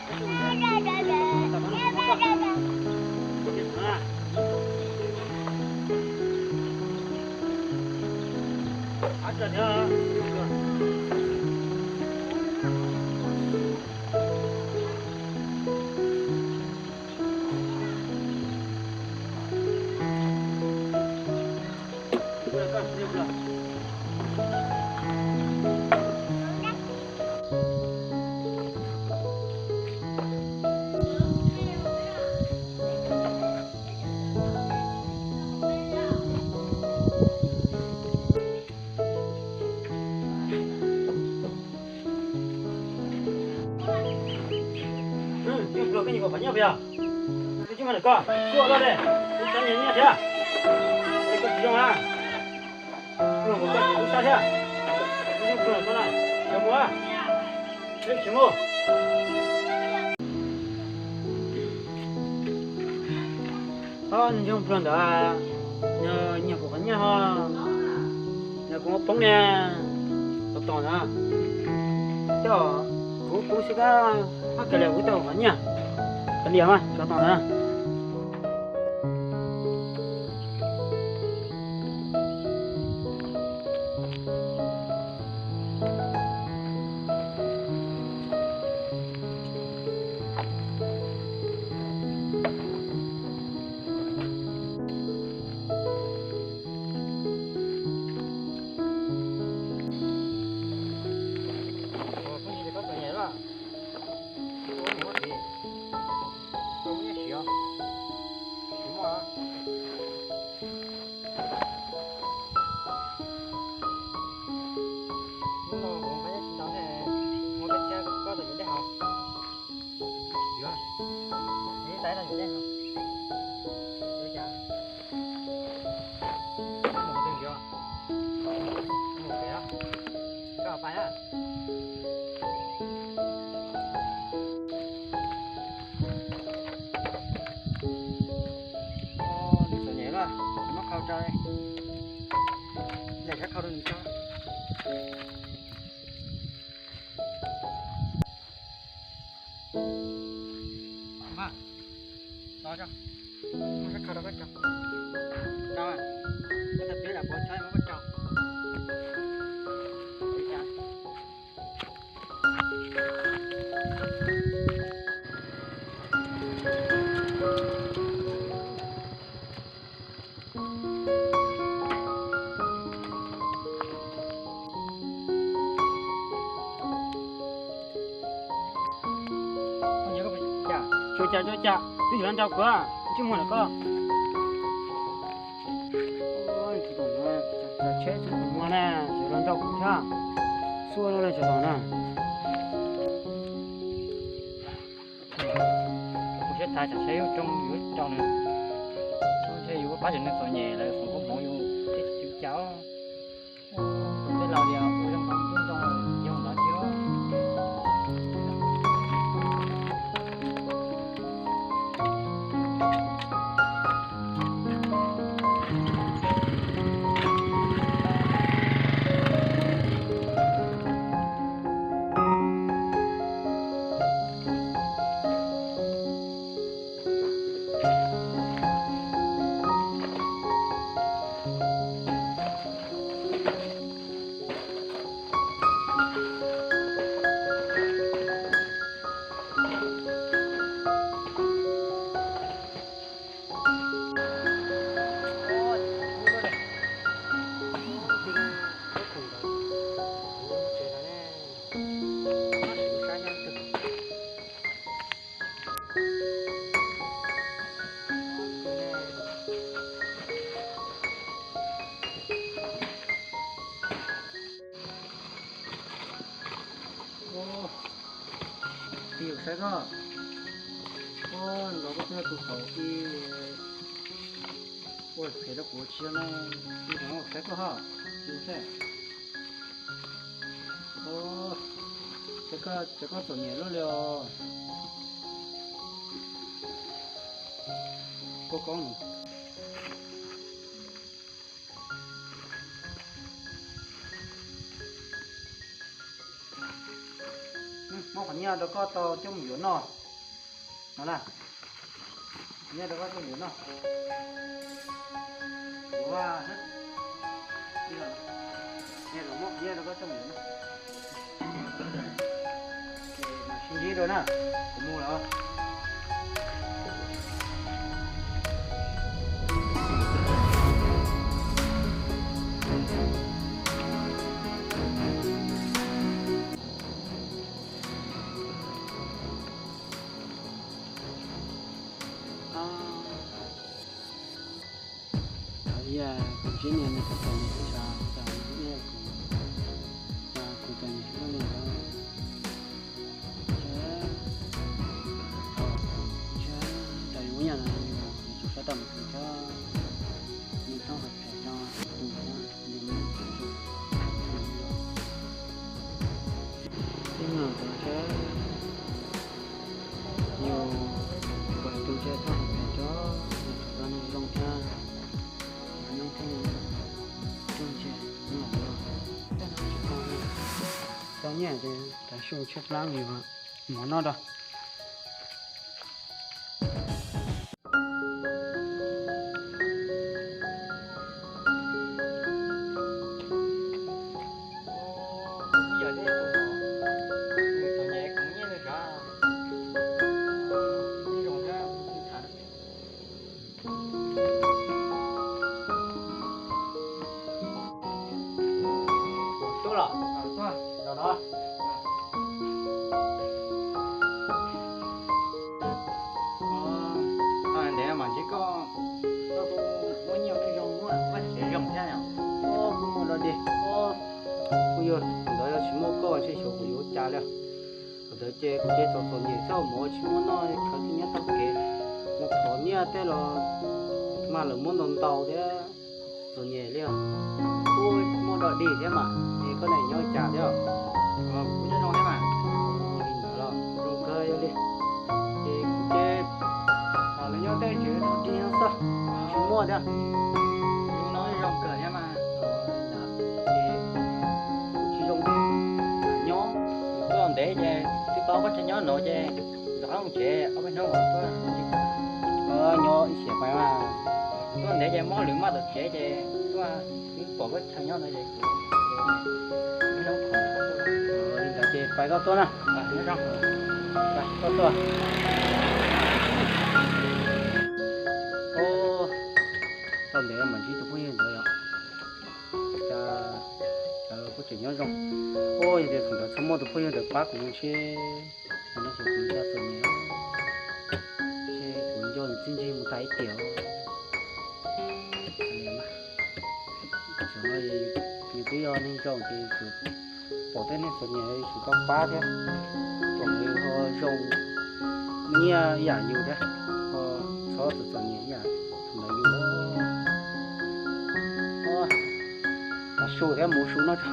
Coj pluag koj nyiam kuv qhov nyiaj puas yog? Koj coj mus ntawm koj, koj loj dej, kuv xav nyiam nyiaj thiab. Es koj tsis zoo a, pluag kuv koj tsis tub sab thiab. Koj coj pluag koj na, coj mus a, tsis mus. Ho nws coj pluag ntawd, nws nyiam kuv qhov nyiaj ho, nws kuv muab poob ne, tsov tom na. Coj kuv poob xwb kab, hab kiag li kuv tau qhov nyiaj, kav liam mas tsov tom na. Koj txom nyem los? Koj muaj nyiaj siv os? Tsis muaj. Hnub no kuv nqa nyiaj tsis ntau thiab, muab peb txhiab koj tom yuav dej haus. Yuav, ib tais no yuav dej haus. Yuav cas? Mus qhov twg yuav? Mus pem os. Koj pais na. Nws txom nyem lawm, muab khau rau, lem sab khau rau nws tso. Mas, los tso, muab sab khau rau koj tso. Rau, koj tau piav lam puav tshob muab koj rau. Tsuas cas tsuas cas twb yuav los nrau kuv, ntsej muag ntawm koj. Tsheb tsis muag na, yuav los nrau kuv thiab, xua los tsis los na. Kuv siab tas tsam seb yuav tsoo yuav rau nws, ntshe yus pab tsis nws txom nyem lawm, foom koob hmoov yus thiaj tsis cas. Tej laus tias ua zoo rau tus tub ntoo, zoo ntawd thiab. Tiv, saib koj, ua los koj twb tus thaum ub ua phem rau kuv tsis yog ne, tiv, saib koj ho, tiv, saib. Ces koj txom nyem luaj li os. Koj koob no. Muab qhov nyiaj rau koj tau coj mus yuav noj no na. Nyiaj rau koj coj mus yuav noj. Ua, nyiaj rau, muab qhov nyiaj rau koj coj mus yuav noj. Sib ntsib dua na, kuv mus lawm. Ib yam kuv ntsib niam nws kuv tau nws tsa tas ib yam kuv, kuv tau nws hlub li ntawd. Ntshe, ntshe tas yus ib yam no yus, yus tsum sab tau mus kws thiab, nws thoob hais phem rau tus thiab, nws me tus tsum, tib no ntawd thiab, yus, kuv tus ntshe thoob hais phem rau, yus tsum tau nws zoo thiab, nws thiaj li tub ntse, nws los, tau nyiaj ces tas su tshaib plab yus mov noj rau. Tub los, los no. Ntev mas ntsib koj, koj kuj muaj nyiaj muaj zoo, muaj tsev zoo thiab. Kuj muaj dog dig, kuj yog ntawd yog tsis muaj koj ntshe xyov kuv yuav ua cas li. Thaum ntawd ces kuv ces txom txom nyem xwb, mov tsis muaj noj, khaws tib nyob tog kev, mus thov nyiaj tej los mas lawv muab ntau ntau thiab, txom nyem li os. Kuj muaj dog dig thiab mas, es koj niam nyob li cas thiab? Kuv nyob zoo thiab mas. Li ntawd los zoo kawg li. Ces kuv ces, lawv nyob tej tsev dog dig xwb, tsis muaj thiab. Kuv no zoo kawg thiab mas. Ces kuv tsis zoo nyob, kuv tuaj ntev ces twb tau koj chaw nyob no ces zov mus tsev ob peb hnub tuaj nyob ib xiam pais mas. Tuaj ntev ces mob lwm maj tom tsev ces tuaj twb pom koj chaw nyob no ces kuv, li ntawd ces pais koj tuaj na. Koj tuaj. Tau ntev mas ntsib tus phooj ywg ntawd yom. Cas lawv kuj tseem nyob zoo. Yog tias thaum ntawd txhob muaj tus phooj ywg ntawd pab kuv ntshe, no xyov kuv cas txom nyem, ntshe kuv nco nws txiaj ntsig mus tas ib tiam. Tam no yus twb yog neeg zoo ces yus pom tej neeg txom nyem yus tau pab thiab, pom nws ho zoo nyiaj ib yam yus thiab, ho txhob txom txom nyem ib yam ntawd yus. Tav su thiab mus su noj tso.